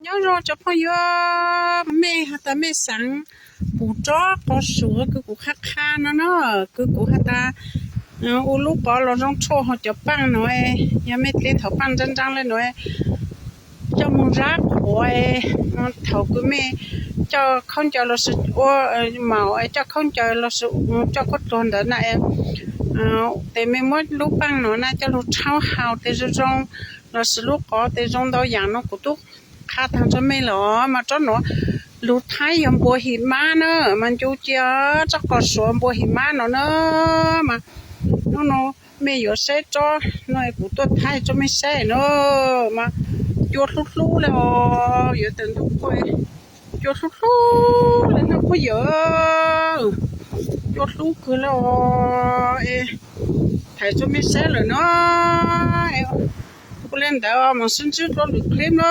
Nyob zoo cov phooj ywg, mej has tas mej xaav pum rov qos suav kws kuv qha qha no na, kws kuv has tas ua lub qos los zoo tshaj hov cov paaj no, yog mej dle thaum paaj nraag nraag le no coj moog zab qhuav, thaum kws mej coj khaub ncaws los sis ua maum coj khaub ncaws los sis coj khaub dluag ntawd na, tes mej muab lub paaj no na coj lug rhaub haus tes zoo zoo, los sis lub qos tes zoo ntau yaam no kuv tub qha taag rua mej lawm mas tsob nuav lug thaib yog npua him mab na, mas ncu cia tsob qos suav npua him mab no na, mas nub nua mej yuav saib tsob no kuv tuaj thaij rua mej saib na, mas cua hlub hlub le os, yuav tas ntuj quaj cua hlub hlub le na phooj ywg, cua hlub kawg le os, es thaij rua mej saib lawm na, ua le ntawd mas sib ntsib dlua lwm clip na,